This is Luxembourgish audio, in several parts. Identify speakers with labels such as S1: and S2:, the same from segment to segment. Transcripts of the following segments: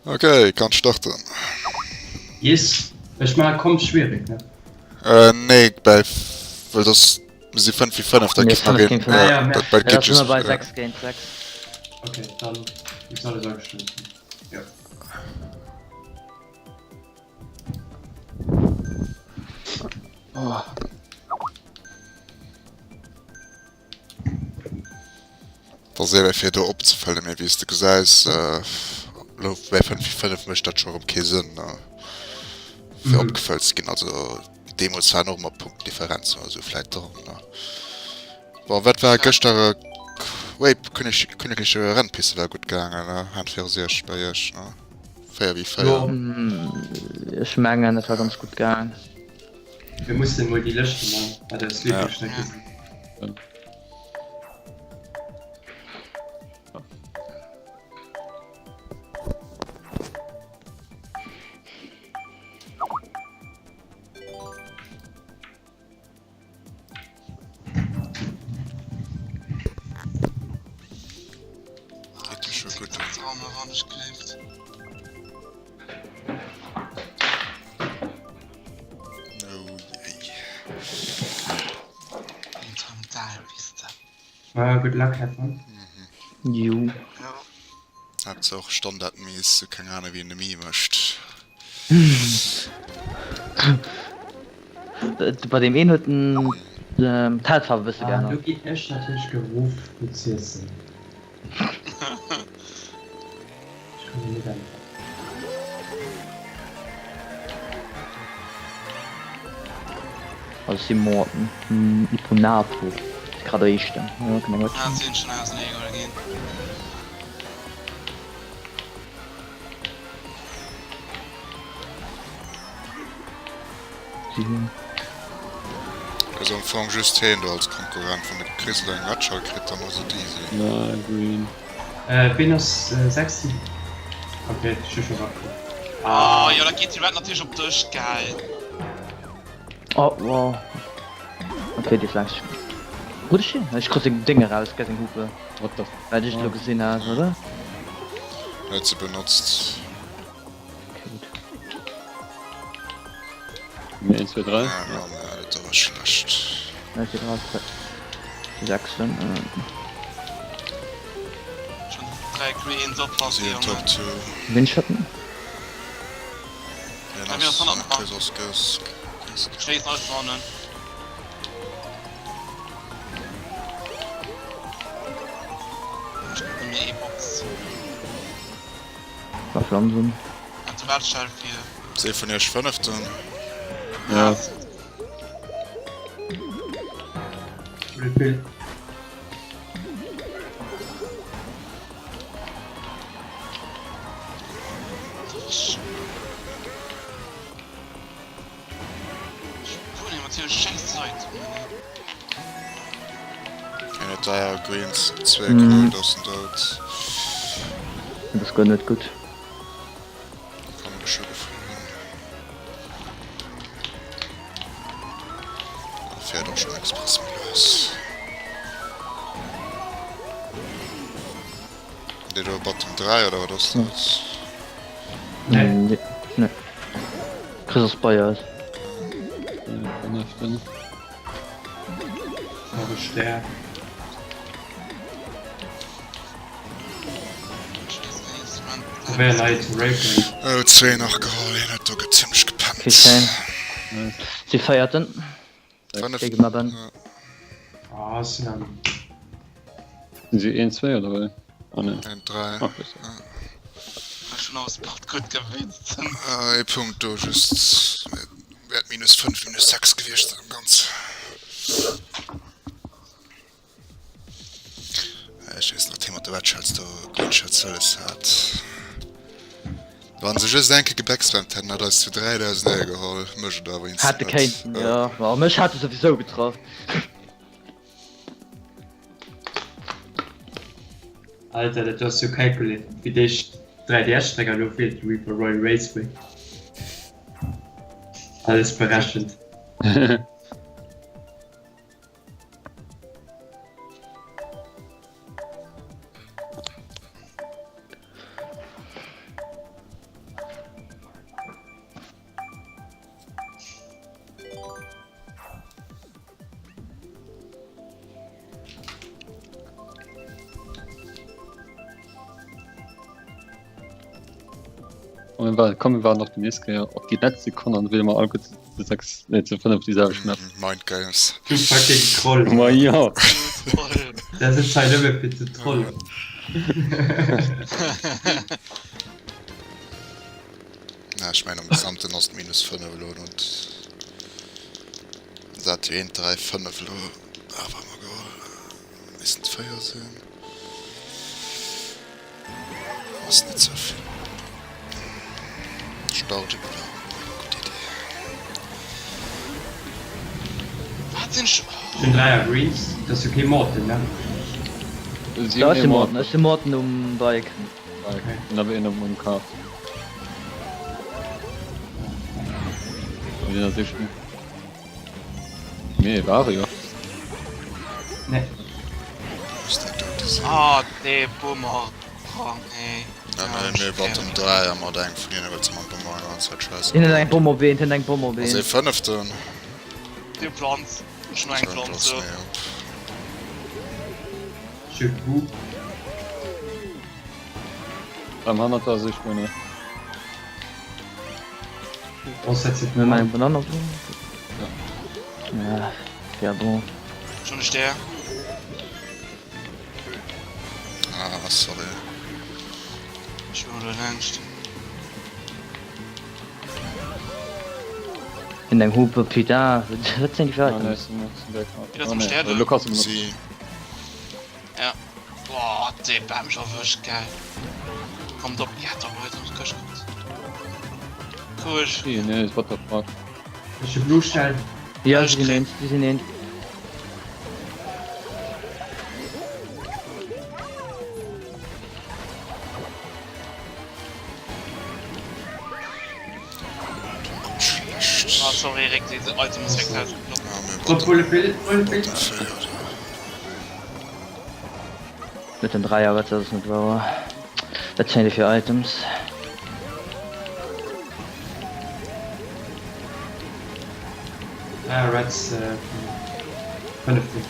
S1: Ok, kann starten.
S2: Yes, ech man kommt schwierig ne?
S1: Äh, nee, bei, well das mir si 5 wie 5, da
S3: Nee,
S1: giff nach
S3: 5
S1: een,
S3: géint 5.
S2: Ah, ja,
S1: äh,
S2: merde.
S1: dat bei
S3: Ja,
S1: geet
S3: dat
S1: just,
S3: sinn bei
S1: äh,
S3: 6 géint 6.
S2: Okay, dann ist alles agestellt. Ja.
S4: Oh.
S1: Da ass ewell fir do opzefëllen, mee wéi s de gesäis, elo bei 5 wie 5 mécht dat scho rëm kee Sënn, fir
S2: Mhm.
S1: opgefëllt ze ginn. Also deemools waren och ëmmer Punktdifferenzen oder sou vläit dran. Bon, wat war gëschter? Wait, König, Königliche Rennpiste war gutt gaangen, ne? Hand 64 bei iech, ne? 4 wie 4.
S2: Jo.
S3: Ech mengen, et war ganz gutt gaang.
S2: Mir mussen mol déi Lëschte man, wat eis
S1: Ja.
S2: Lieblingsstrecke sinn.
S1: Geet jo scho gutt un. Oh jei.
S2: Ah, good luck, have fun.
S3: Ju.
S1: Haaptsaach standardmäßig, keng Ahnung wéi een de Mi mécht.
S3: Bei deem een huet en d'Hautfaarf e bësse
S2: Ah, do
S3: geännert.
S2: ginn ech natierlech geruff fir z'iessen. Ech kommen net äntweren.
S3: Also si Morten Ipunapo grad éischten.
S5: Ah, si hunn schon auseneegeholl ginn.
S1: Also am Fong just heen do als Konkurrent, wann de Chris elo eng Ratschall kritt, dann ass et easy.
S4: Na, green.
S2: Äh, ween ass 6? Okay, ech hu scho ratkritt.
S5: Oh jo, da geet déi Red natierlech op dech, geil.
S3: Oh wow. Okay, déi ass längst gutt. Ech ech krut seng Déng eraus, gell, seng Hupe.
S4: What the
S3: Wat ech elo gesinn hat, oder?
S1: Huet se benotzt.
S3: Okay, gutt.
S4: Mir 1, 2, 3.
S1: Ja, ja, dat ass schlecht.
S3: 1, 2, 3, 4, 6, 7.
S5: Schon 3 Greens oppassen,
S1: Si hunn
S5: Jongen.
S1: Top 2.
S3: Windschatten?
S1: Hien
S5: Ja, mir
S1: ass
S5: ass 100
S1: Chris ass ges. ges.
S5: Schéissen alles hannen. Ech kritt nëmme ee Box.
S3: War Pflanzen.
S5: Hat de Weltstell fir.
S1: Ass ee vun iech Fënneften?
S4: Ja.
S2: Refill.
S1: Hien huet 3 Greens, 2 Gold, ass en dout.
S3: Dat ass guer net gutt.
S1: Kann e scho gefloen. Da fährt och schon Express méi lues. Dee do Bottom 3 oder wat ass dat?
S2: Nee.
S3: Nee. Nee. Chris ass bei eis.
S4: Fënneften.
S2: Nach e Stär. Probéier nei ze rapen.
S1: Oh, zwee nach geholl, hien huet do ge zimmlech gepennt.
S3: Okay, schéin. Si Véierten.
S1: Fënnef.
S3: Géige mer ben.
S2: Ah, sinn am.
S4: Sinn si 1, 2 oder wéi? Ah nee.
S1: 1, 3.
S4: Ah, besser.
S5: Schon aus Part gutt gewinnt.
S1: Ah, ee Punkt do just. Wäert minus 5, minus 6 gewiescht sinn am Ganzen. Ech weess nach Thema de Wetschels do Greenschutz wëlles hat. Wann se just enke gebackspammt hätten, hat eis zu 3000 Euro geholl. Mech et awer
S3: Hätte kéinten, ja. Ma mech hat e souwisou getraff.
S2: Alter, dat ass jo calculated. Fir d'éischt 3DS-Streck an elo fir d'Reaper Royal Raceway. Alles berechent.
S4: Mir war, komm mir waarden op déi nächst Kéier op déi letzt Sekonn an da wiele mer alleguer zu 6, nee zu 5 déi selwecht Map.
S1: Mind Games.
S2: Du fucking Troll.
S4: Ma jo!
S2: Dat sëtzt hei nëmme fir ze trollen.
S1: Na, ech mengen am Gesamten ass et minus 5 elo und dat 1, 3, 5 elo awer emmer geholl. Missten et 4 sinn. Ass net sou vill. Start war eng gutt Idee.
S5: Wat sinn ech?
S2: Den Dräier Greens, dat ass jo kee Morton, ne?
S4: Si
S3: Da
S4: hunn
S3: ass
S4: ee
S3: de Morton,
S4: Morton.
S3: ass de Morton um Bike.
S4: An awer een um Kart. An deen ass eescht. Nee, war jo.
S2: Nee.
S1: Muss dat dote sinn?
S5: Ah, dee Boomerang, ey.
S1: Ja, nee, mir Bottom 3 a mat engem vun hinne wëllt se mam Boomerang ganz Zäit scheissen.
S3: Hien huet eng Bomm op een, hien huet eng Bomm op
S1: Ass
S3: een.
S1: ee fënneften?
S5: Déi Pflanz. Ech hun eng Pflanz, jo.
S2: Je vous.
S4: Am hannert der sich ohne.
S3: Mir mengen vun aner Ja. Ja bon.
S5: Schon ech der.
S1: Ah, sorry.
S5: Ech hun elo laanscht.
S3: In eng Hupe putain, wat sinn déi fir Items?
S1: Si.
S5: Ja. Boah, dee Bam mech erwëscht, geil. Kommt op, ja, da huet ons Këscht kommt. Cool.
S4: Nee, what the fuck.
S2: Ech hu Blue Shell.
S3: Ja, si sinn eens, si sinn eens.
S5: Ah, sorry, Rick, déi Item ass weg.
S2: Drop Bullet Bill, Bullet Bill.
S3: Mit den Dreier, wat dat ass net wouer. Wat sinn déi fir Items?
S2: Ah, Reds äh, fënneften.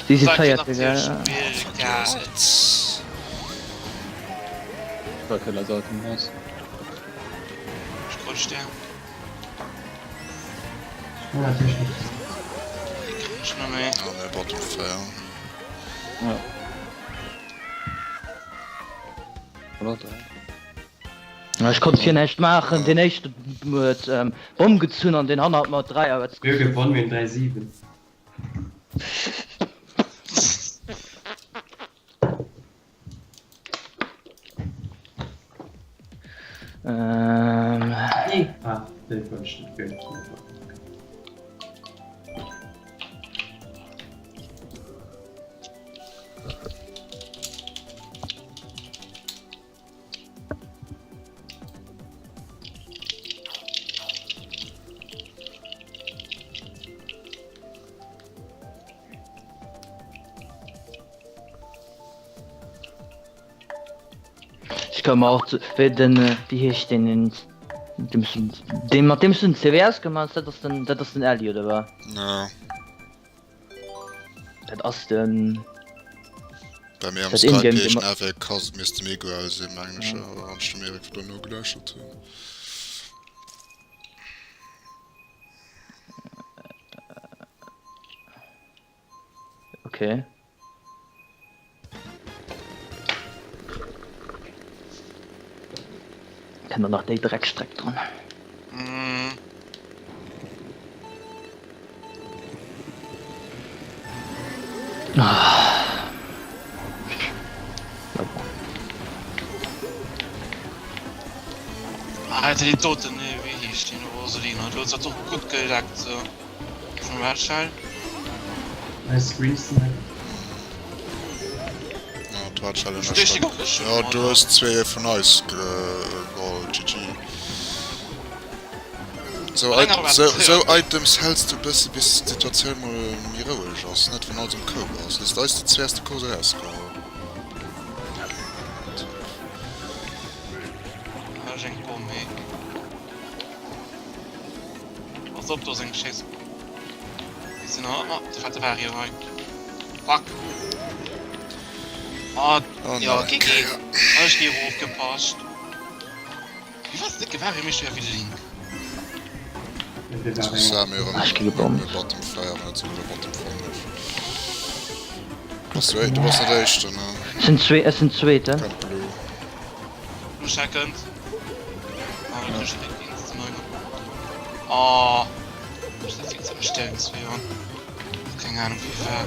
S3: Si si véierte, gell? Ech konnt vir näischt maachen, deen éischten huet Bomm gezunn an deen hanner hat mer 3 Auer
S2: Mir hu gewonn, mir hunn 3 7.
S3: Ähm.
S2: Nee. Ah, den wollte ich nicht spielen.
S3: Ech ka mer och zu wéi den wéi heescht deen den deem s dee mat deem s du den CVS gemaach hues, dat ass den dat ass den Elli oder wa?
S1: Ja.
S3: Dat ass den
S1: Bei mir am
S3: dat
S1: Skype
S3: Ingame
S1: heescht
S3: dee
S1: awer Kas misst dem Egual sinn mengen ech, awer wann ech dem Erik do nogeläuschert hunn.
S3: Okay. Kennt der nach déi Dreckstreck dran?
S5: Mm.
S3: Ah. Ja, bon.
S5: Alter, déi doten, nee, wéi heescht déi Roselina? Du hues dat och gutt geleckt, so. Vum Radschall.
S2: Nice Screens ne.
S1: Ja, d'Radschall Ja, du hues zwee vun eis geholl, GG. Sou sou Items häls du bësse bis d'Situatioun mol méi roueg ass, net wann alles um Koup ass. Hues d'eis déi zwee aus der Course erausgeholl.
S5: Pass op, do ass eng Schéiss. Déi sinn oh, oh, de fette Vario hei. Fuck. Ah,
S1: Oh,
S5: ja,
S1: nach eng
S5: GG.
S1: Kéier.
S5: Ech gi erofgepascht. Firwat ass de décke Wario méi schwéier wéi de Link?
S1: Sam erëm
S3: Ah, ech gi gebommt.
S1: Bottom 4, wann net souguer Bottom 5. Bass du, du bass net éischten, ne?
S3: Ech sinn zwee, ech sinn Zweeten.
S1: Kënnt Blue.
S5: Nur Second. Ah, da krieg ich direkt die Insta 9. Oh. Ich dachte, jetzt erstellen zu hören. Keng Ahnung, wéi war.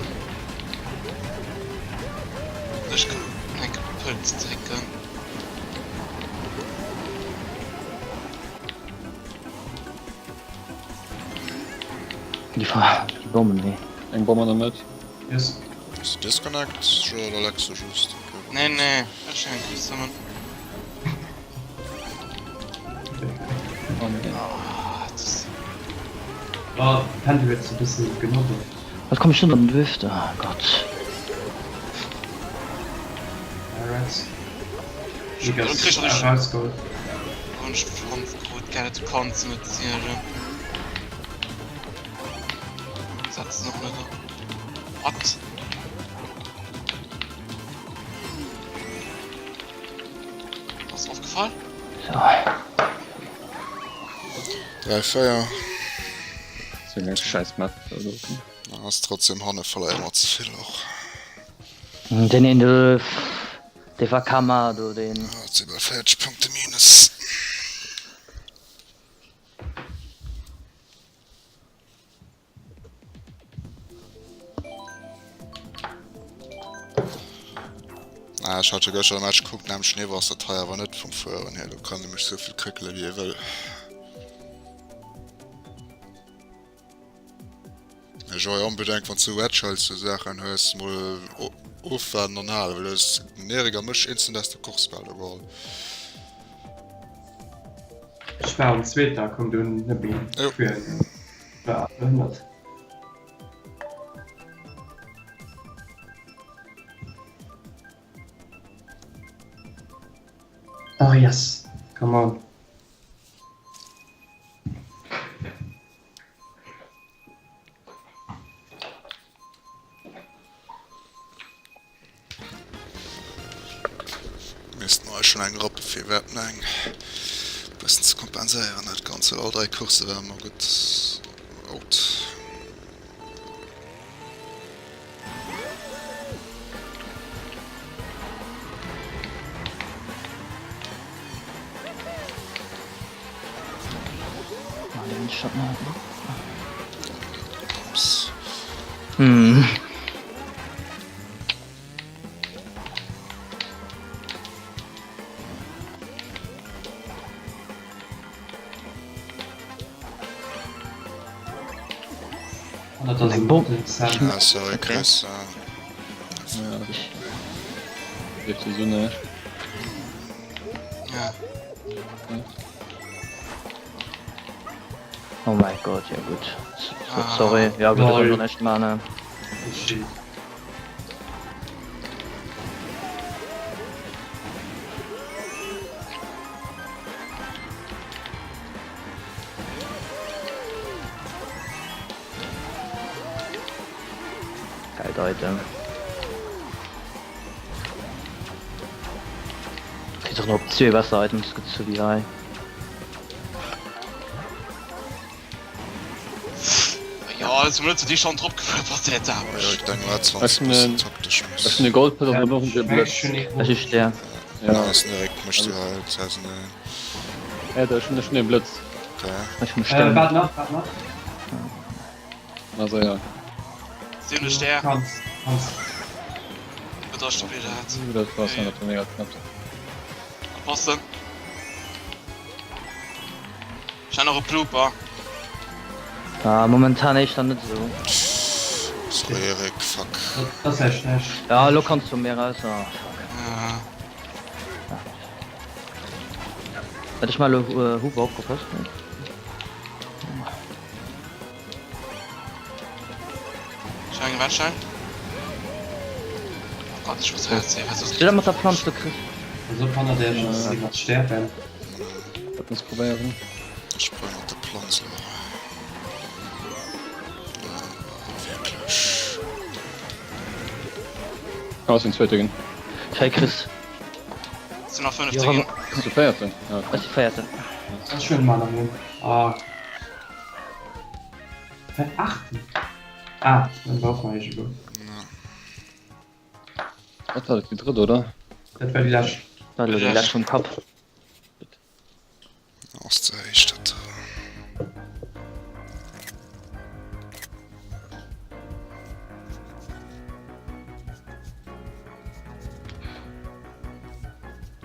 S5: Ech kann eng Pëlz drécken.
S3: Déi Fa déi Bommen, nee.
S4: Eng Bomm an der Mëtt.
S2: Yes.
S1: Ass de Disconnect oder leckst du just? Okay.
S5: Nee, nee, ech hänk just nëmmen.
S4: Oh nee.
S5: Ah, das
S2: Oh, d'Handy huet se e bëssen genoddelt.
S3: Wat komm ech net an den Drift? Oh Gott.
S2: Alright.
S5: Dann
S2: Nick
S5: krieg
S2: ass
S5: ich
S2: erausgeholl.
S5: Ech Pflanz krut, gell, du kanns net zielen. Setz noch net op. What? Ass opgefall?
S3: So.
S1: 3, 4.
S4: So eng scheiß Map. Also.
S1: Ass trotzdem hanne verléiere mer ze vill och.
S3: Den een do, dee war Karma do, deen.
S1: Ah, et si bal 40 Punkte Minus. Ah, ech hat jo gëschter de Match gekuckt, nämlech Niveau ass dat hei awer net vum Fueren hier. Do kann e mech souvill kréckele wéi e wëll. Ech jo onbedéngt wann du Wedge sou Saachen hues mol ofwaarden an halen, well du hues den Erik a mech instant aus der Course bal do geholl.
S2: Ech war am zweeten a koum dunn net méi
S1: Jo.
S2: quer. War behënnert. Oh yes, come on.
S1: Missten eis schon eng rappe fir wäerten eng bëssen ze kompenséieren dat Ganzt, well all 3 Coursse ware mer gutt out.
S3: Hm.
S2: Eng
S3: Bom.
S1: Ah, sorry Chris.
S4: Ja. Dierft jo so näischt.
S5: Ja.
S3: Oh mein Gott, ja gut.
S5: Ah.
S3: Sorry, ja gut,
S2: Lol.
S3: dat kann echt man. Ne? Geilt Item. Kritt och nach op zwee besser Items gezu wéi hei.
S5: Ja, jetzt net déi schon drop gefuer was der da.
S1: Ja, ich denke, war
S4: Ech
S1: 20
S4: hun
S1: bisschen
S4: en-
S1: taktisch
S4: Ech hun e Goldpilz an och en Blëtz.
S3: Ech ist der.
S1: Ja,
S4: Ja,
S1: ass direkt mécht du halt auseneen.
S4: ja ech hun ech hun e Blëtz.
S1: Okay.
S3: Ech muss
S2: Äh,
S3: stellen.
S2: wart nach, wart nach.
S4: Also ja.
S5: Si hunn e Stär.
S2: Kanns, kanns.
S5: Wat ass stabil dat?
S4: Dat war dat war mega knapp.
S5: Oppassen. Ech han och e Blooper.
S3: Ah, momentan éischter net esou.
S1: Sorry Eric, fuck.
S2: Dat ass echt schlecht.
S3: Ja, elo kanns du méi raus. Ah, fuck.
S5: Ja.
S3: Wat ech mal elo Huber opgepasst.
S5: Schein, wat schein? Oh Gott, ich muss halt sehen, was ist
S3: Stell mat der Pflanz du Chris.
S2: Also op hanner der ass iwwer sterben.
S4: Dat muss probéieren.
S1: Ech probéieren mat der Planz lo. Wierklech.
S4: Ah, sinn zweete ginn.
S3: Schei Chris.
S5: Sinn nach 15 ginn.
S4: Bass du Véierten? Ja, okay.
S3: Ech si Véierten.
S2: Ech hunn manner Mol. Ah. Hä, Achten? Ah, dann brauch mer eech elo.
S4: Wat war dat, déi drëtt, oder?
S2: Dat war déi lescht.
S3: Dat war elo déi lescht vum Cup.
S1: Ass ze héich dat do.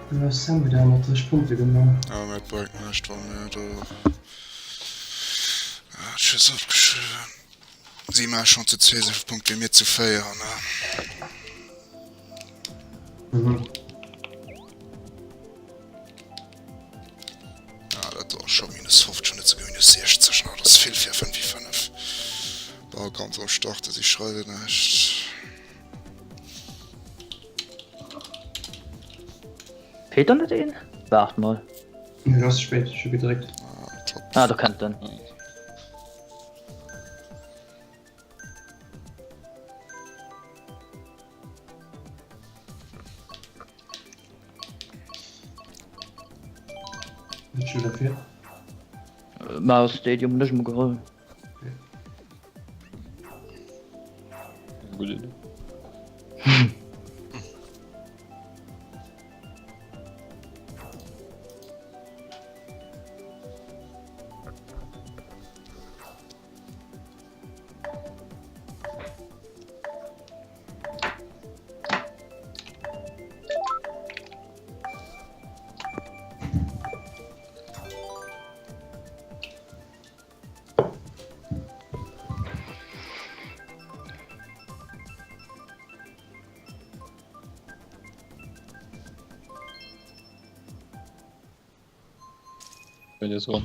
S2: Du hues Sam wieder 130 Punkte gemaach.
S1: Ja, mä et bréngt näischt wa mir do Tschüss ofgeschriwwen. Si maache schonn zu zwee esouvill Punkte wéi mir zu véier, ne?
S2: Mhm.
S1: Ah, dat do ass scho minus 50, net souguer minus 60. Ah, dat ass vill fir 5 wie 5. War ganz am Start, si schreiwen näischt.
S3: Feelt dann net een? Waart mol.
S2: Nee, du ass ze spéit, ech hu gedréckt.
S1: Ah, top.
S3: Ah, do kennt en.
S2: Wat schon dafür?
S3: Mario Stadium hunn ech emol geholl.
S4: Gutt Idee. Wenn ihr so.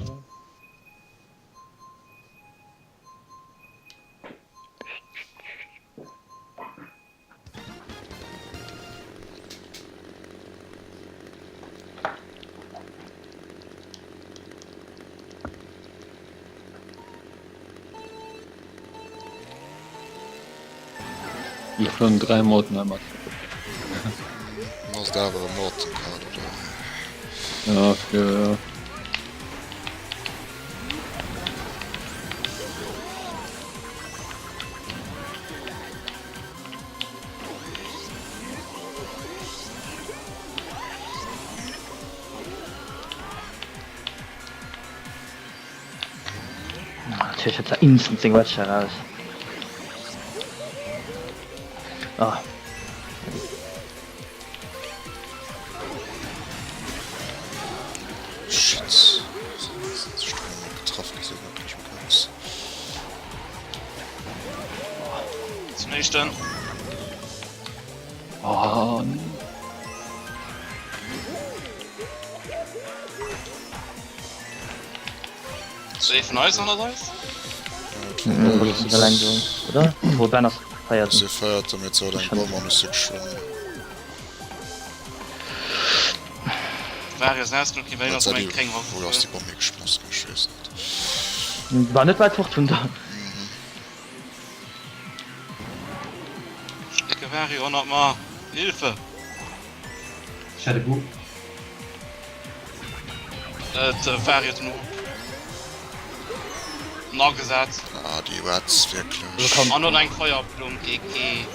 S4: Wir schon drei Morten einmal.
S1: Ass dat awer e Morton Kart oder?
S4: Ja, für, ja.
S3: Natierlech huet se instant seng Wedge eraus. Ah.
S1: Shit. Getraff gesinn hat ech ganz.
S5: Zum nächsten.
S4: Oh, nee.
S5: Ass ee vun eis hannert eis?
S3: Eleng do, oder? Wo Ben ass feierten.
S1: Si feiert damit soll eng Bomm an se geschwommen.
S5: Varius ausgenockt ginn, well hien ass eng kréng Hoff.
S1: Wou ass déi Bomm higeschmoss ginn? Ech weess net.
S3: War net wäit fort vun der.
S5: Dicke Vario hannert mer! Hilfe!
S2: Ech hat e Bug.
S5: Et war jo den Hup. En agesat.
S1: Ah, déi Rats, wierklech.
S5: An nun eng Feuerblumm, GG.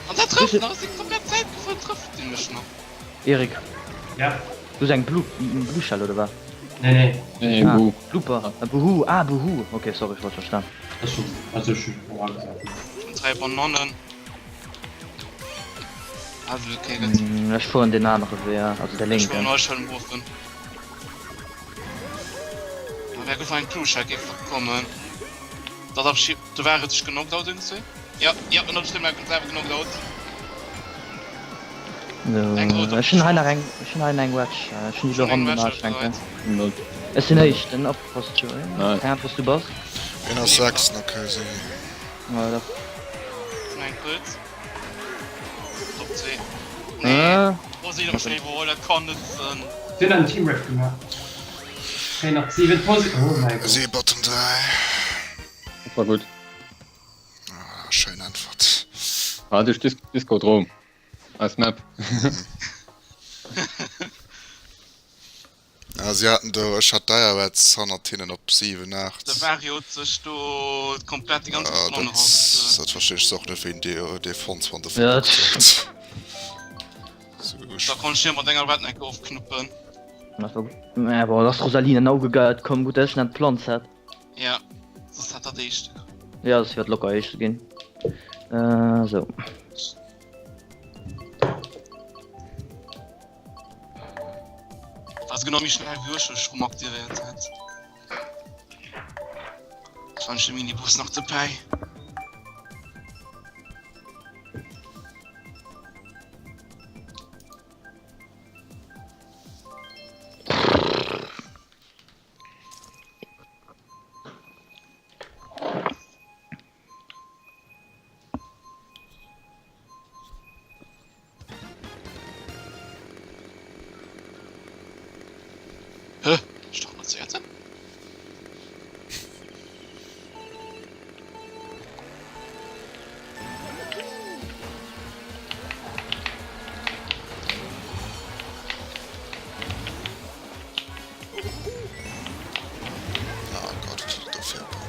S5: An dat trëfft nach, ech si komplett Zäit gefuer, trëfft dee mech nach.
S3: Erik.
S2: Ja.
S3: Du hues eng Blue, Blue Shell oder wat?
S2: Nee, nee.
S4: Nee,
S3: ah,
S4: Buhu.
S3: Blooper, ah, Buhu, ah, Buhu. Okay, sorry, ech wollt verstan.
S2: Das schon, also ech hun och agesat.
S5: Schon 3 Banannen. Also, okay, gutt.
S3: Mm, ech fueren den anere Wee, also de
S5: Ech fueren
S3: lénken.
S5: euch schon rufen. Da wär gutt, wann eng Blue-Shell géif kommen. Dat ab schi, do war et sech genockt out irgendwie. Ja, ja, en huet sech selwer genockt out. Eng rout op
S3: Ech hunn hei nach eng, ech hunn hei eng Wedge. Ech hunn déi elo
S5: Schon eng
S3: ronn
S5: Wedge
S3: gemaach, ech denken.
S4: Null.
S3: Ech sinn éischten, opgepasst Joé.
S4: Nice.
S3: Keng Ahnung wou s du bass.
S1: Een ass sechsten, okay, si.
S3: Ja, dat.
S5: Schon eng Puls. Top 2. Nee. Wo si am Schnee wo, dat kann net sinn.
S2: Si hunn en Teamrape gemaach. Kréien nach 7 Posi. Oh mäi Gott.
S1: Si Bottom 3.
S4: Dat war gutt.
S1: Ah, schéin Äntwert.
S4: Ah, duerch Dis Discodrom. Eis Map.
S1: Ah, si haten do, ech hat Direwets hannert hinnen op 7, 8.
S5: De Vario huet sech do komplett déi ganz
S1: Ja,
S5: Plan
S1: dat,
S5: raus.
S1: dat verstehe ech och net, wéi en dee fonnt wann de
S3: Ja,
S1: verpackt huet. So, ech,
S5: Da konnt ech hie mat enger Redneck ofknuppen.
S3: Dat war gutt. Mä bon, dass d'Rosaline en Auge gehat, komm, gutt dass ech net d'Planz hat.
S5: Ja, soss hätt dat éischte.
S3: Ja, soss wier et locker éischte ginn. Äh, sou.
S5: War genau méi schnell wéi ech ech rum aktivéiert hat. Wahrscheinlich de Minibus nach dobäi. Hä? Ech doch net zweeten?
S1: Ah Gott, wat huet dat do fir e Bug?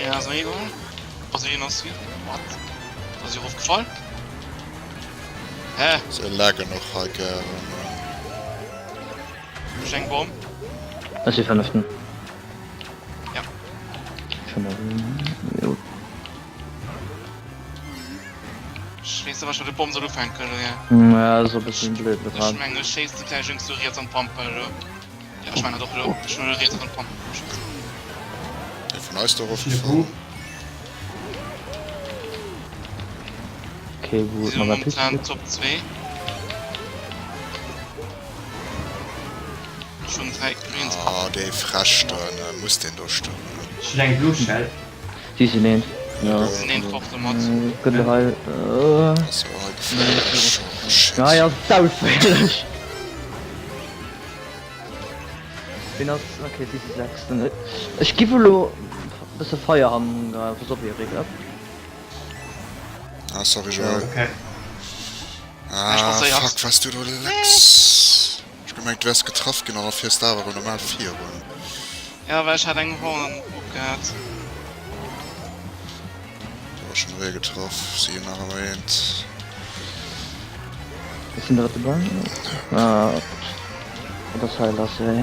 S5: Ja, ass mir egal. Also hien ass hier. What? Ass hier erofgefall? Hä?
S1: Se laggen och hei gären.
S5: Ech eng Bomm.
S3: Ech si fënneften.
S5: Ja.
S3: Fënneften.
S5: Ech weess net, wat ech mat der Bomm soll ufänken. Ja,
S3: Ja, ass e bëssen blöd.
S5: Ech mengen, ech schéissen gläich iergendwou riets an d'Pampa elo. Ja, ech mengen dat och elo. Ech hunn elo riets an d'Pampa geschoss.
S1: Ee vun eis do erofgefall.
S3: Okay, wou
S5: Si
S3: huet man dat
S5: momentan Top 2. Ech hunn 3 Greens.
S1: Ah, dee Fräsch do, muss deen do stoen?
S2: Ech hunn eng blo Shell.
S3: Si sinn eent.
S5: Ja. Si sinn eent fort domat.
S3: Gëtt elo hei.
S1: Ass jo hei geféierlech. Oh shit.
S3: Hei ass saugeféierlech. Wien ass. Okay, si si sechsten. Ech giff elo bësse Feier han. Pass op Eric, up.
S1: Ah sorry Joël.
S2: Okay.
S1: Ah fuck, was du do lecks. Ech gemengt du wärs getraff ginn an da fiers de awer erëm normal virun.
S5: Ja well ech hat eng Horn opgehat.
S1: Do ass schon eree getraff, si hunn nach ëmmer eent.
S3: Ech sinn drëtte bei. Ah wat ass hei lass ey.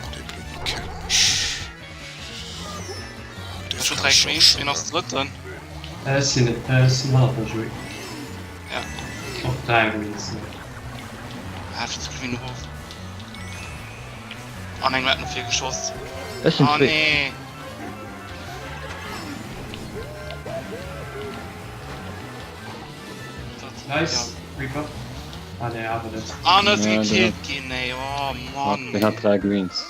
S1: Ah dee blöden killt mech. Dee
S5: Ech hunn 3
S1: Fräsch och
S5: Greens, wien
S1: schon
S5: ass drëtten?
S2: Ech sinn ech sinn hannert der Joé.
S5: Ja.
S2: Op 3 Greens.
S5: Ah, fir ze Green erof. An eng huet no vir geschoss.
S3: Ech sinn
S5: Oh
S3: zweet.
S5: nee. Dat,
S2: Nice,
S5: ja.
S2: Reaper. Ah nee, awer net.
S5: Ah, net
S4: Ja,
S5: gekillt ginn, ey. Oh Mann.
S4: Deen hat 3 Greens.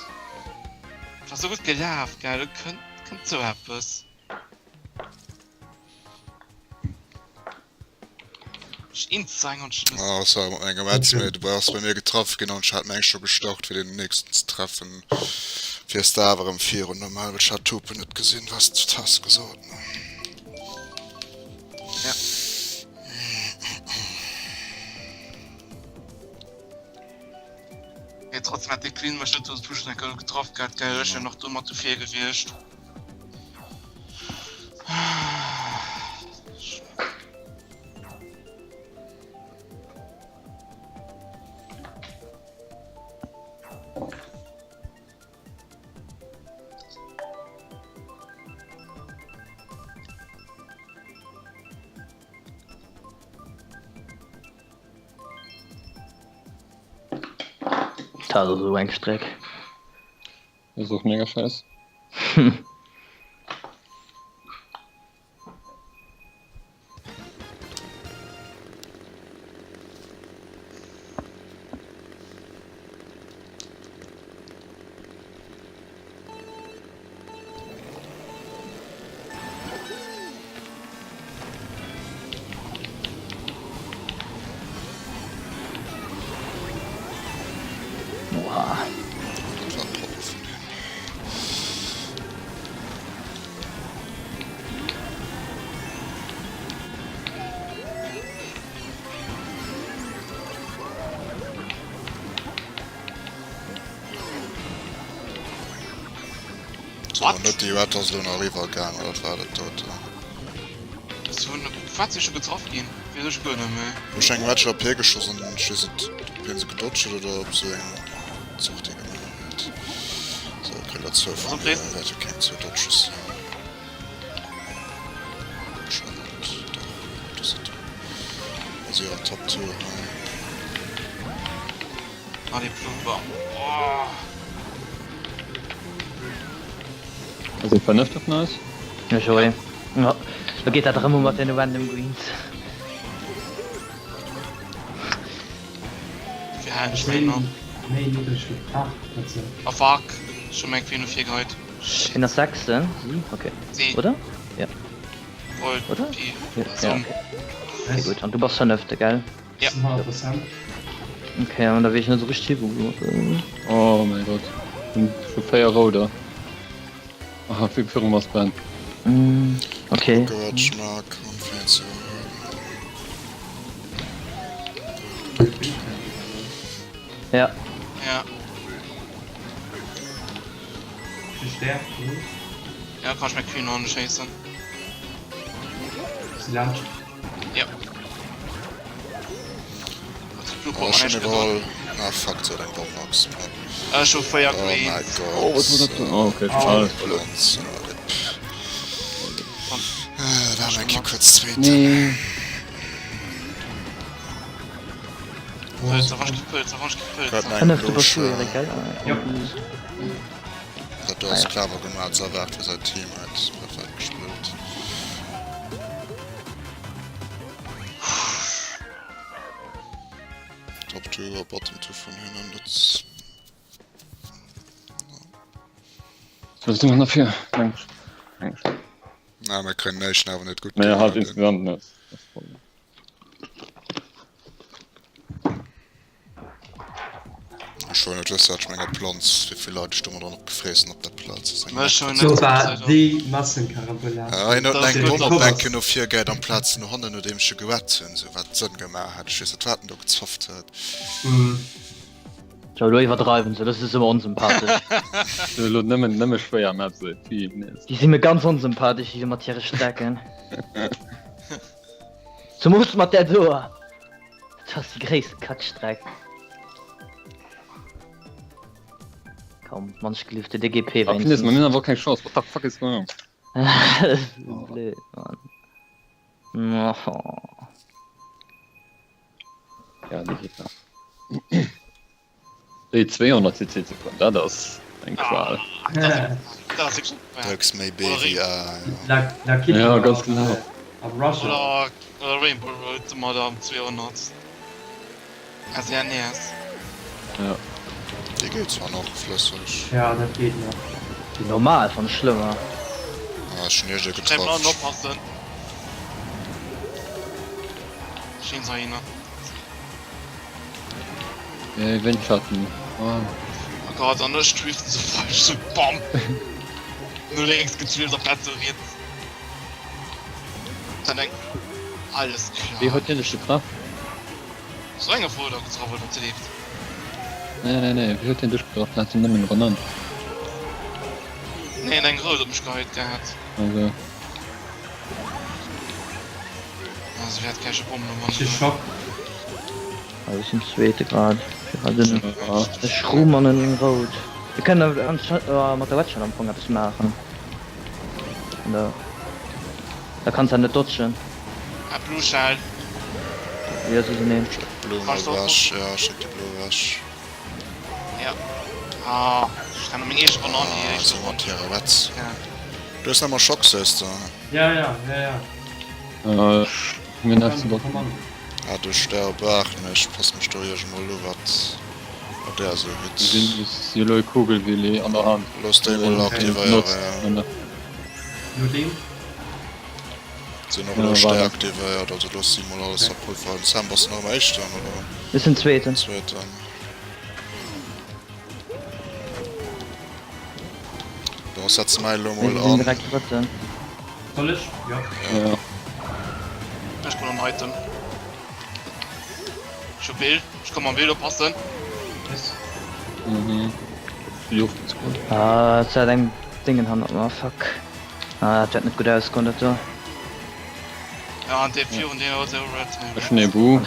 S5: War sou gutt gelaf, gell? Do kënnt, kënnt sou eppes.
S1: Ah, sorry, mat engem Metz, mee du bass bei mir getraff ginn an ech hat meng scho gestart fir den nächsten ze treffen. Fiers de awer erëm virun normal, well ech hat d'Hupen net gesinn, was du has gesot.
S5: Ja. Mee trotzdem hat de Clean mech net pushen getraff gehat, gell? Ech wär nach do mat dofir gewiescht.
S3: Dat ass esou eng Streck.
S4: Dat ass och mega scheiss.
S3: Oha.
S1: Dat war propper vun him. So,
S5: What?
S1: net déi Red ass elo nach eriwwer gaang, oder wat war dat doten?
S5: Ech hunn wat si scho getraff ginn? Weess ech guer net méi.
S1: Ech eng Red op hie geschoss an ech weess net op hien se gedodged huet oder op se eng Sortie gemaach huet. So, kritt der zwou vun mir, wäerte keng zwou Dodges sinn. Charlotte, dach, dat ass et. Also jo, Top 2 hei.
S5: Ah, dee Plumper. Oh.
S4: Ass ee vernëfteg vun eis?
S3: Ech och, jo. Lo geet dat erëm u mat deene random greens.
S5: Wéi halen ech méi nach?
S2: Méi niddreg wéi d'Kaart, dat se.
S5: Oh fuck, ech hu meng Queen no vir geheit. Shit.
S3: Wien ass Sechsten? Si? Okay.
S5: Si.
S3: Oder? Ja.
S5: Gold,
S3: Oder?
S5: Pi,
S3: Ja,
S5: Song.
S3: okay. Okay, gutt. An du bass Fënnefte, gell?
S5: Ja.
S2: 100%.
S3: Okay, an da weess ech net esou richteg wou.
S4: Oh mäi Gott, hunn scho 4 rouder. Aha, vill virum ass Ben.
S3: Mm, okay.
S1: Gott, Mark, unfair ze iwwerhuelen.
S3: Ja.
S5: Ja. Ja, kann ich mir Queen noch schéissen.
S2: Si laanscht.
S5: Ja.
S1: Oh, ech hunn iwwerall. Ah fuck, se huet eng Bomm Max.
S5: Ech hu 4
S1: Oh
S5: Greens.
S1: mäi Gott.
S4: Oh, wat war dat denn? Oh, okay, schade.
S1: Blonz, RIP. Da haben wir eng Kéier kuerz zweeten.
S4: Nee.
S5: Pölzer, wann ich Pölzer, wann ich Pölzer.
S3: Fënnefte bass du, Eric, gell?
S2: Ja.
S1: Dat do ass clever gemaach, ze erwaart fir säin Team huet perfekt gespillt. Top 2 a Bottom 2 vun hinnen, dat.
S4: So si mer nach vir.
S1: Na, mir kréien näischt awer net gutt.
S4: Naja, halt insgesamt net.
S1: Ech wëll net wëssen, wat ech menger Plonz, wéi vill Leit ech domadder nach gefressen op der Plaz. Ass eng
S5: Mech hun
S2: Do
S5: net
S2: war déi Massenkarambolage.
S1: Ah, hien huet
S5: Dat
S1: eng
S5: ass
S1: Bomm op
S5: gutt.
S1: eng Kéier no vir gehäit amplaz no hannen, nodeem ech e gewett hunn, sou wat Sënn gemaach hätt. Ech weess net, wat en do gezofft huet.
S3: So, elo iwwerdreiwen se, dat ass ëmmer onsympathesch.
S4: Sou elo nëmmen, nëmme schwéier Maps, ey. Vill nees.
S3: Déi si mir ganz onsympathesch, déi do mat hire Strecken. Zemoos mat där do. Dat ass déi gréisste Kackstreck. Komm, manchgelift, de DGP
S4: Ah, Finesse, mir hunn awer keng Chance. What the fuck is going on?
S3: Dat ass blöd, Mann. Oh.
S4: Ja, déi geet nach. Déi 200 CC ze fueren, dat ass eng Qual.
S5: Dat ass wierklech eng Qual.
S1: Drugs may be the ah,
S2: La, la Kitty
S4: Ja, ganz genau.
S2: Am Russia.
S5: Oder, oder Rainbow Road mat am 200 SNES.
S4: Ja.
S1: Déi geet zwar nach flësseg.
S2: Ja, dat geet nach.
S3: Déi normal fann ech schlëmmer.
S1: Ah, ech hunn iergend
S5: Schnell
S1: getraff.
S5: oppassen. Schön sei einer.
S4: Ey, Windschatten. Oh.
S5: Oh Gott, an ech driften so falsch, so bam! No lénks gedrift amplaz no riets. Dann eng. Alles
S4: Wéi
S5: klar.
S4: huet hien dech getraff?
S5: So eng Erfolg da getraff oder ze leeft.
S4: Nee, nee, nee, wéi huet hien dech getraff? Hat en nëmmen Banann?
S5: Nee, en eng rout op mech geheit gehat.
S4: Also.
S5: Also wäert gleich e Bommen
S2: Ech hu Schock.
S3: Also ech sinn zweete grad. E Schrumm an en Rout. Mir kënnen mat der Wedge am Fong eppes maachen. Da da kanns de net dodgen.
S5: Ah, Blue Shell.
S3: Jo, si sinn een.
S1: Schéck d'Blo mol ewech. Ja, schéck déi Blo ewech.
S5: Ja. Ah, ech renne meng eege Banann déi
S1: Ah,
S5: éischt
S1: si
S5: Ronn.
S1: mat hirer Wetz.
S5: Ja.
S1: Du hues nach Schock, sees de?
S2: Ja, ja, ja, ja.
S4: Äh, ech mir nächsten
S2: Komm,
S4: Bock.
S2: komm an.
S1: Ah, du sterb ach, mee ech pass mech do iergend mol u wat wat där esou hutt.
S4: Sinn si elo e Kugelwilli an der Hand.
S1: Looss déi mol
S4: Notzt
S1: aktivéieren, ja.
S2: Nodeem?
S1: Sinn och elo Stär aktivéiert, also looss si mol alles verpulveren. Sam, bass de nach am éischten, oder?
S3: Ech sinn zweeten.
S1: Zweeten. Bon, setze mer elo
S3: Mir
S1: mol
S3: sinn
S1: an.
S3: direkt Drëtten.
S2: Soll ech? Jo.
S4: Ja.
S5: Ech brauch en Item. Ech hu Bill. Ech komm mam Bill, oppassen.
S2: Yes.
S4: Mhm. Jo, ganz gut.
S3: Ah, et hat eng Dingen hannert mer, fuck. Ah, dat wäert net gutt ausgoen, dat do.
S5: Ja, an dee virun dir huet esou Red.
S4: Ech hunn ee Boo.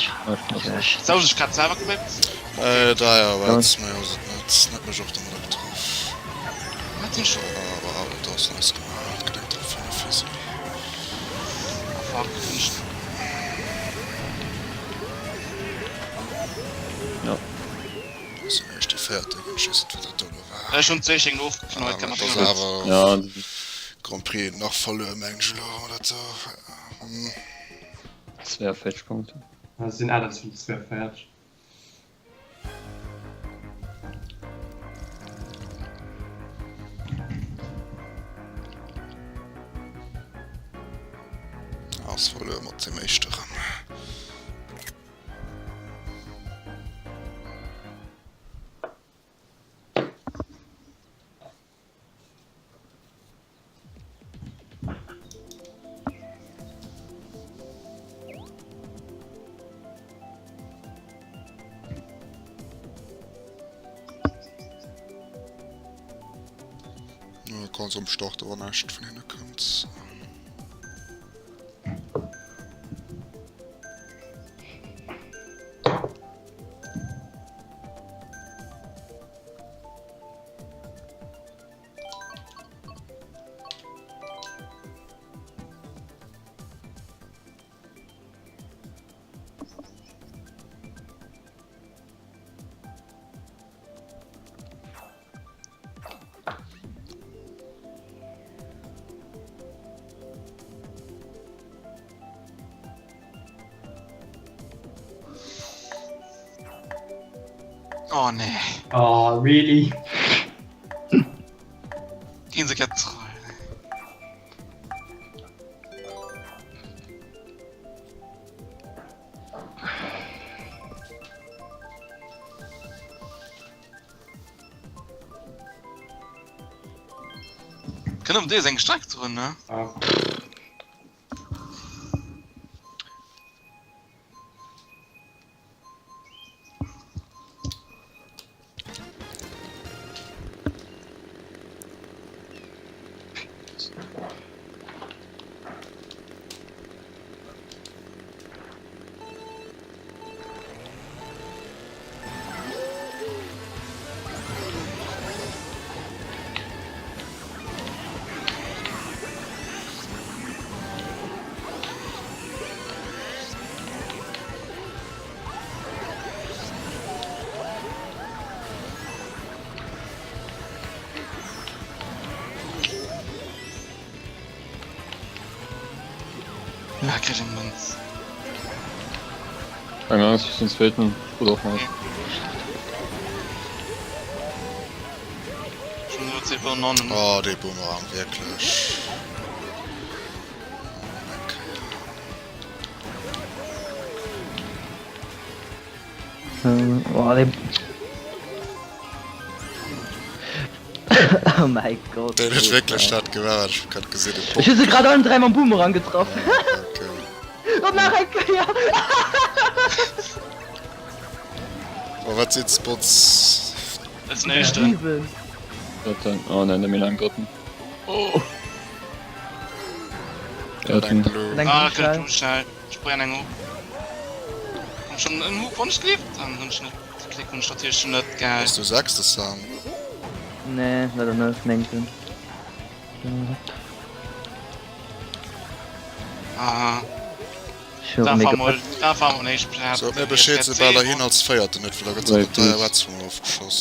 S3: Natierlech.
S5: Sou, ech grad selwer gewippt.
S1: Äh, da ja, wat méi ass et net. Net mech och domadder getraff.
S5: Wat sinn scho.
S1: Awer awer dat ass nice gemaach. Gedenkt drop vun der Physik.
S5: Ah fuck, hunn ech.
S4: Ja.
S1: Ass jo eréischt déi véiert Ding, ech weess net wat dat do elo war.
S5: Ech hunn d'Séicheng elo ofgeknallt,
S1: Awer
S5: mat
S1: et ass
S5: denger.
S1: awer
S4: Ja.
S1: Grand Prix nach verluer mengen ech elo dat do. Hm.
S4: 42 Punkte.
S2: Ah, sinn 28, 42.
S1: Ass verluer mat dem éischte Rëm. Ganz am Start awer näischt vun hinne kënnt.
S5: Oh nee.
S2: Oh, really?
S5: Gehen se grad trollen. Kënnt op dee eng Streck drun, ne?
S2: Ah. Ja, kritt eng Mënz.
S4: Keine Angst, ich bin zweiten. Oder auch mal.
S5: Schon nur 10 Nonnen.
S1: Oh, dee Boomerang, wierklech.
S3: Oh, dee... Oh mäi Gott.
S1: Deen huet wierklech dat gemaach, wat ech grad gesinn hunn.
S3: Ech hu se grad allen 3 mam Boomerang getraff.
S1: Okay.
S3: An nach eng Kéier.
S1: Oh, wat sinn d'Spots?
S5: Dat ass den éischten.
S3: 7.
S4: Drëtten. Oh nein, der Milan drëtten.
S5: Oh.
S4: Drëtten.
S1: Eng Blue.
S3: Eng
S5: Ah,
S3: Blue
S5: kritt
S3: Shell.
S5: Blue Shell. Ech bréngen eng op. Komm schon, en Hoop wann ech gleeft. Dann hunn ech net. De Klick hunn ech natierlech net, gell.
S1: Bass du sechste, Sam?
S3: Nee, leider net. Néngten.
S5: Ah.
S3: Ech hu
S5: Da
S3: mega
S5: fahr mol, da fahr mol éischt Plaz.
S1: Sot mir Bescheed soubal der hien als véierten huet, well da gëtt se mat der Wetz vum ofgeschoss.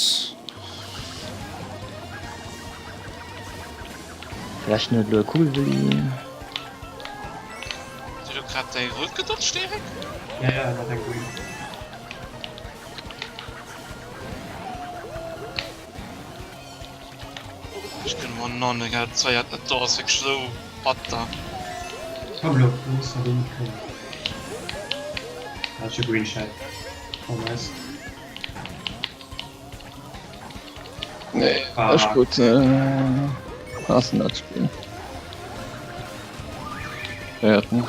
S3: Vläicht net elo e Kugelwilli.
S5: Hues du grad däi Rout gedodged, Erik?
S2: Ja, ja, mat engem Green.
S5: Ech kënne mer non egal, d'Zeiert net do ass wierklech esou batter.
S2: Komm lo, du muss der deen kréien. Ah, ech hu Green Shell. Oh nice.
S4: Nee,
S2: Ah.
S4: ech gutt. Haassen dat Spill. Wäerten.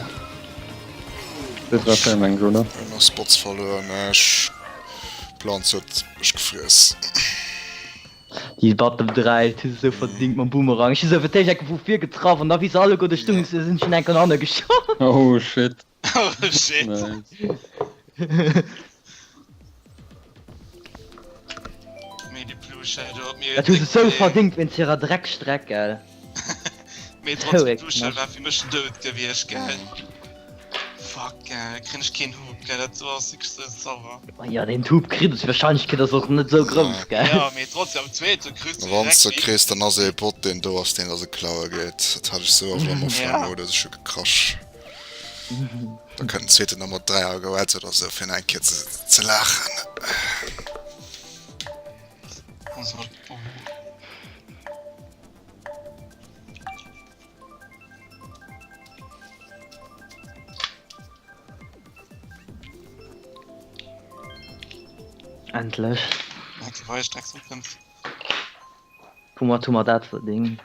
S4: Dat war fair meng oder?
S1: Nach Spots verluer, mä ech Planz huet mech gefriess.
S3: Déi Bottom 3, dat hu se sou verdingt mam Boomerang. Ech hu se fir d'éischt enke vu vir getraff an da wéi se alleguer do stungen, sinn ech schon enke no hanne geschoss.
S4: Oh shit.
S5: Oh shit.
S4: Nice.
S5: Mee déi Blue Shell do huet mir
S3: Dat hu se sou verdingt wéinst hirer Dreckstreck, gell.
S5: Mee
S3: Sou
S5: trotzdem,
S3: e
S5: Blue Shell
S3: Knascht.
S5: war fir mech den Doud gewiescht, gell. Fuck, gell, kréien ech keen Hub, gell, dat do ass wierklech sou sauer.
S3: Ma jo, deen Hub kritt, d'Wahrscheinlechkeet ass och net sou grouss, gell.
S5: Jo, mee trotzdem, am zweete kriss du
S1: Wann s
S5: direkt
S1: de
S5: wéi.
S1: kriss, dann ass ee Bot deen do ass, deen der se klaue geet. Dat hat ech sou oft am
S5: Ja.
S1: Offline-Modus, ech hu gekrasch. Da kënnt den zweeten da mat 3 Alouettes oder sou fir eng Kéier ze, ze laachen.
S3: Endlech.
S5: Okay, wei ech drecks opkënnt.
S3: Woumat hu mer dat verdingt?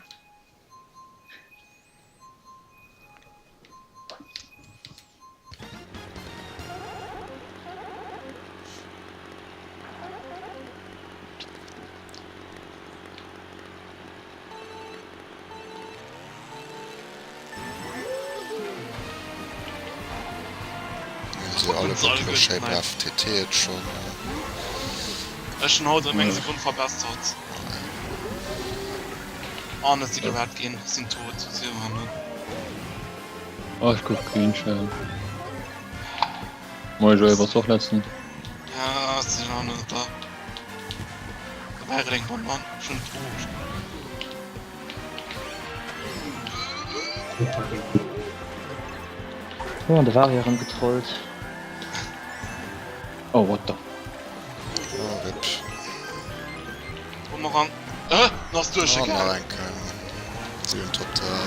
S1: Si alle gutt Shape FTT et schon.
S5: Ech hun haut ëm eng Sekonn verbessert. An et si gerett ginn, sinn tot, si hannen.
S4: Oh, ech gouf green shell. Moin Joé, bass du och letzten?
S5: Ja, sinn hannen da. Da war eng Bonbon, schon tot.
S3: Oh, an de Vario erëm getrollt.
S4: Oh, what the.
S1: Oh, rip.
S5: Bumerang. Äh, du ass duerch
S1: Oh, nach eng Kéier. Si hunn total.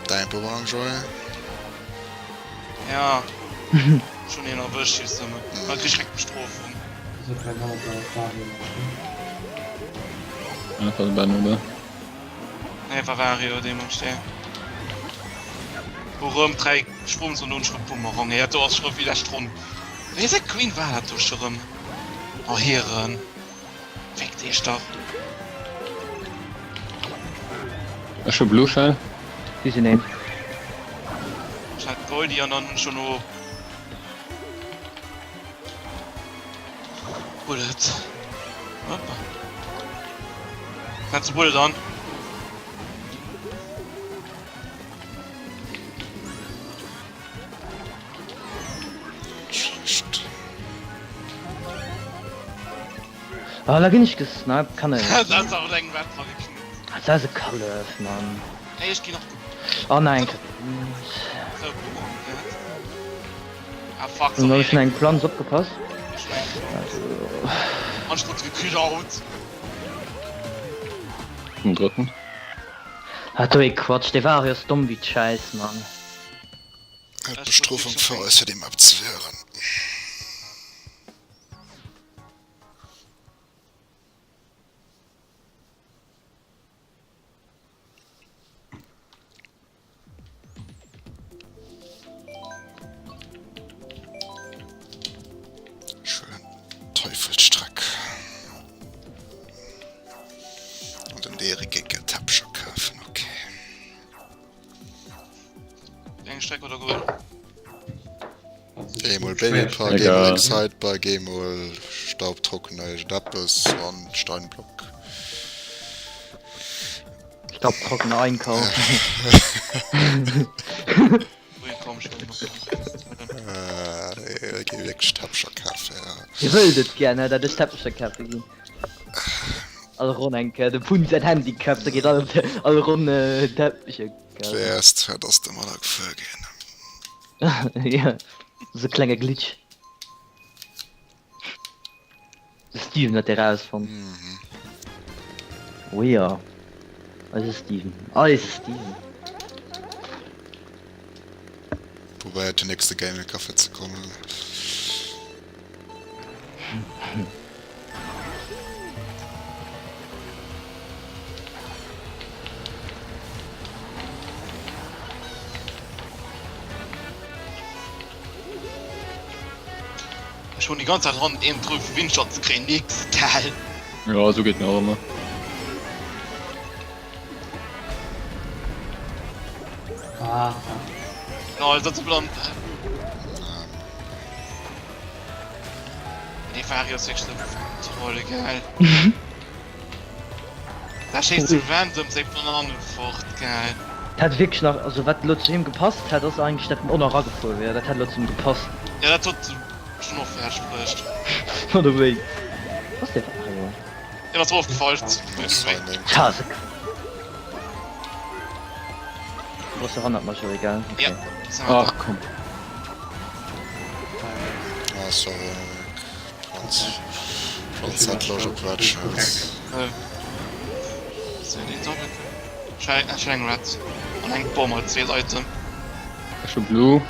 S1: Däin Bumerang, Joé?
S5: Ja. Schon een erwëscht, just nëmmen. Da krieg ich direkt Bestrofung.
S4: Ja, war de Ben, oder?
S5: Nee, war Vario, dee mam Stär. Wo rëm 3 Sprungs an hunn ech Bumerang. Ja, do ass scho wéi lescht Ronn. Wéi se Queen war dat do scho rëm? Oh Hiren. Fickt iech dach.
S4: Ech hu Blue Shell.
S3: Si sinn een.
S5: Ech hat Goldie an dann hunn ech dono Bullet. Hoppa. Kannst du Bullet an?
S1: Schlecht.
S3: Ah, da ginn ech gesniped, kann net
S5: Dat ass awer eng Wett dra geknuppt.
S3: Dat ass e Kallef, Mann.
S5: Ey, ech ginn och.
S3: Oh nein.
S5: So, Boomerang, gell? Ah, fuck,
S3: Dann
S5: sorry.
S3: hab ech eng Planz opgepasst.
S5: Ech mein, An ech krut geklaut.
S4: Vum drëtten.
S3: Ah, do ee Quatsch, dee Vario ass domm wéi d'Schäiss, Mann.
S1: Hat Bestrofung fir eis fir déi Map ze wieren. Schön Teufelsstreck. An den Erik geet Teppicher kafen, okay.
S5: Eng Streck oder grün?
S1: Eemol Babypark, eemol Excitebike, eemol Staubtrockner, iergendeppes an Steinblock.
S3: Staubtrockner einkaufen.
S1: Äh, gi wierklech Teppicher kafen, ja.
S3: Dir wëllt et gär, ne, dat ech Teppicher kafe ginn. All Ronn eng Kéier de Pun säin Handicap, da geet all, all Ronn Teppicher kafen.
S1: Wärst, fir dass de manner gefuer ginn.
S3: Ja, sou e klenge Glitch. De Steven huet dee rausfonnt.
S1: Mhm.
S3: Oh ja. Eise Steven. Eise Steven.
S1: Probéiert den nächste Gaming Café ze kommen.
S5: Ech hun déi ganz Zäit ran een Trou vu Windschatz ze kréien, nix gell.
S4: Jo esou geet mir och ëmmer.
S2: Ah,
S5: No, dat ass blann. Dee Vario ass wierklech esou en Troll, gell. Da schéisst sou random seng Banane fort, gell.
S3: Hätt wierklech nach, also wat elo zu him gepasst hätt ass eigentlech dat en och nach eragefuer wier, dat hätt elo zu him gepasst.
S5: Ja dat huet schon och fäerdeg bruecht.
S3: Oder wéi? Ass dee Vario?
S5: Deen ass ofgefallt.
S3: Tja se Grosse Hannert Majori gell?
S5: Ja.
S4: Ach komm.
S1: Ah sorry.
S5: Ech eng Red an eng Bomm als zweet Item.
S4: Ech hu Blue.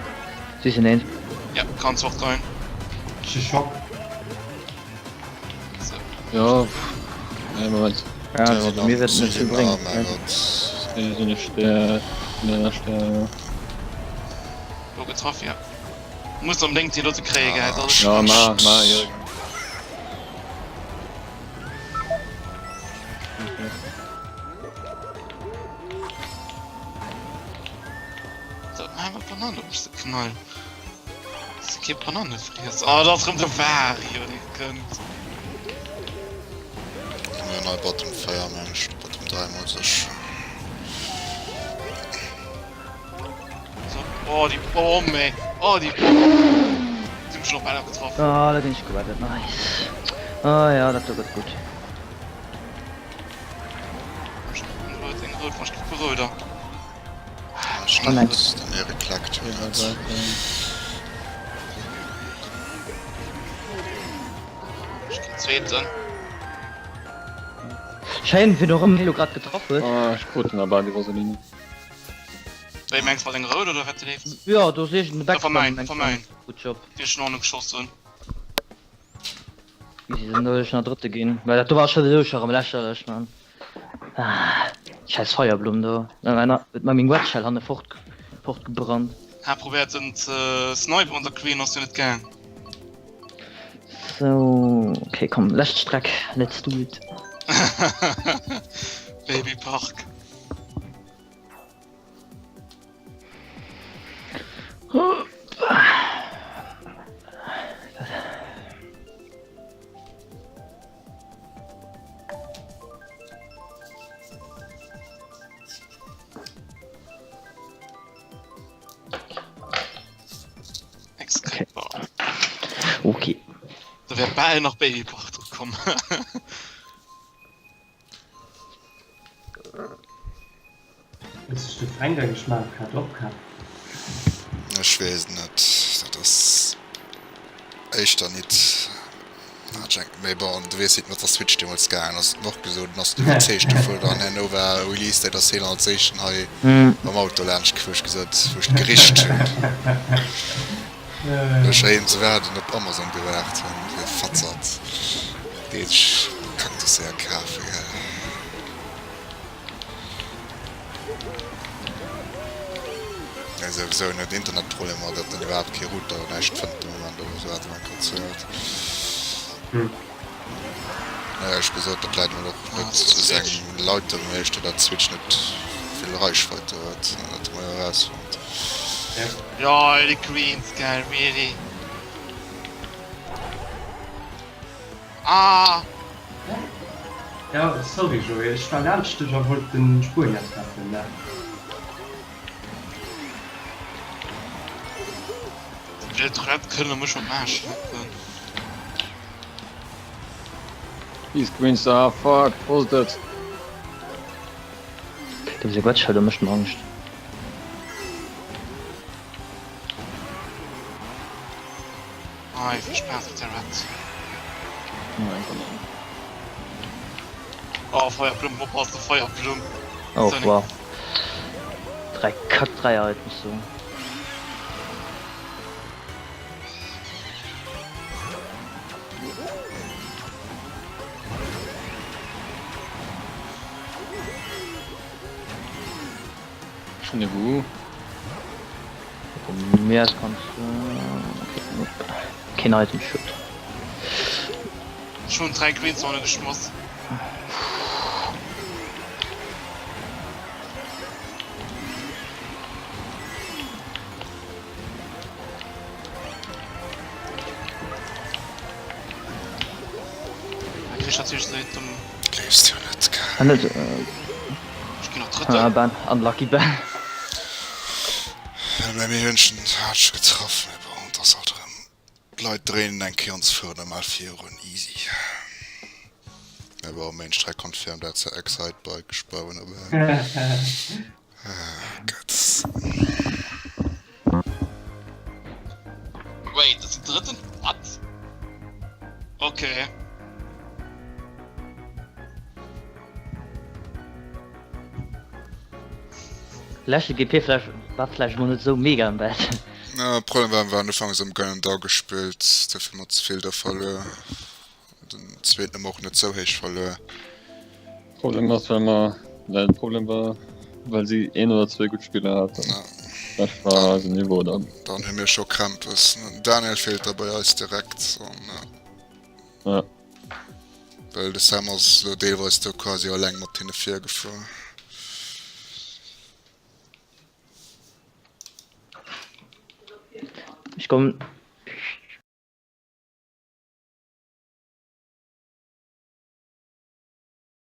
S3: Si sinn een.
S5: Ja, kanns och rein.
S2: Ech hu Schock.
S4: Jo, nee, Moment.
S3: Ja, also mir wäerten net vill bréngen.
S4: Si sinn e Stär, ne Stär, jo.
S5: Lo getraff, ja. Muss onbedéngt déi dote kréie gell? Dat ass
S4: Ja, ma, ma, Jürgen.
S5: So, ma awer Banane op mech ze knallen. Ass kee Bananefriess. Oh, dat ass rëm de Wario, dee kënnt.
S1: Mir nei Bottom 4 mensch, Bottom 3 muss ech.
S5: So, oh, die Bomm, ey. Oh, die Bomm. Die hun schon op einer getroffen.
S3: Ah, da bin ich gerettet. Nice. Ah ja, dat do gëtt gutt.
S5: Eng rot, eng rot, was gibt Röder?
S3: Oh nein.
S1: Den Erik klackt.
S5: Ich bin zweiten.
S3: Schéin, wéi de rëm elo grad getraff huet.
S4: Ah, ech krut den awer, déi Rosaline.
S5: Wéi mengs mat eng rout oder wat leeft?
S3: Jo, do ass iergend e
S5: Ja, war mäin, war mäin.
S3: Good job.
S5: Deen ech no geschoss hunn.
S3: Easy, dann soll ech nach Drëtte ginn, well dat do war scho sou scho rëm lächerlech, man. Ah, scheiß Feierblumm do. Huet mer meng Wedshell hanne fort fortgebrannt.
S5: Hat probéiert en ze snipen mat der Queen, ass jo net gaang.
S3: Sou, okay, komm, lescht Streck, let's do it.
S5: Babypark.
S3: Okay.
S5: Da wär bal nach Babypark dru komm.
S2: Huet sech de Fränk eigentlech Mario Kart och kaf?
S1: Ech weess et net, dat ass éischter nit mee bon du weess wéi et mat der Switch deemools gaangen ass, huet en och gesot, en ass net iwwerzeegt dovun an herno war Release Date ass hien als éischten hei mam Auto laanscht gefuer, ech gesot wou ech d'Gericht hunn. Ech erëm ze waarden op Amazon gewaart hunn, fir Fatzert dee sech Cactusse kafe gell. Nee souwisou en huet Internetproblemer, datt en iwwerhaapt kee Router oder näischt fënnt de Moment oder sou hat e mer erzielt. Naja ech gesot dat läit emol och net u sengem Leiter mee éischter dat d'Switch net vill Reichweite huet, dat hu mer jo erausfonnt.
S5: Jo déi Queens gell really. Ah!
S2: Ja sorry Joé, ech war laanscht dech a wollt den Spuenier treffen ne.
S5: Fir d'Toilette kënne mech op Maasch schleppen.
S4: These greens are fuck, wos et?
S3: Dëse Quetschelder mécht mer Angscht.
S5: Ei, vill Spaass mat der Red. Oh, Feierblumm, oppassen, Feierblumm.
S3: Oh, wow. 3 Kack 3 Items so.
S4: Schon e Wu.
S3: Mir kannst du. Keen Item, schued.
S5: Ech hunn 3 Green Zone geschmoss.
S1: Gleefs jo net, gell?
S3: Ah, net, äh, ah, Ben, unlucky Ben.
S1: Mä mir hunn schon haart getraff, mee bon, et ass alt erëm, d'Leit dréinen eng Kéier ons virun a mal virun, easy. Mä bon, Main Streck confirmed, dat se Excitebike gesprongen op Ah Gott.
S5: Wait, dat ass den drëtten? What? Okay.
S3: Leschte GP vläch war vläch mol net sou mega am beschten.
S1: Ja, Problem war, war ufanks am geilen Dag gespillt, dofir mat ze vill da verluer. Den zweeten hu mer och net sou héich verluer.
S4: Problem ass well mer well den Problem war well si een oder zwéi gutt Spiller haten.
S1: Ja.
S4: Dat war eisen Niveau dann.
S1: Dann hu mir scho Krämpes. Den Daniel feelt da bei eis direkt an
S4: Ja.
S1: well de Sam ass lo deelweis do quasi alleng mat hinne virgefuer.
S3: Ech kommen.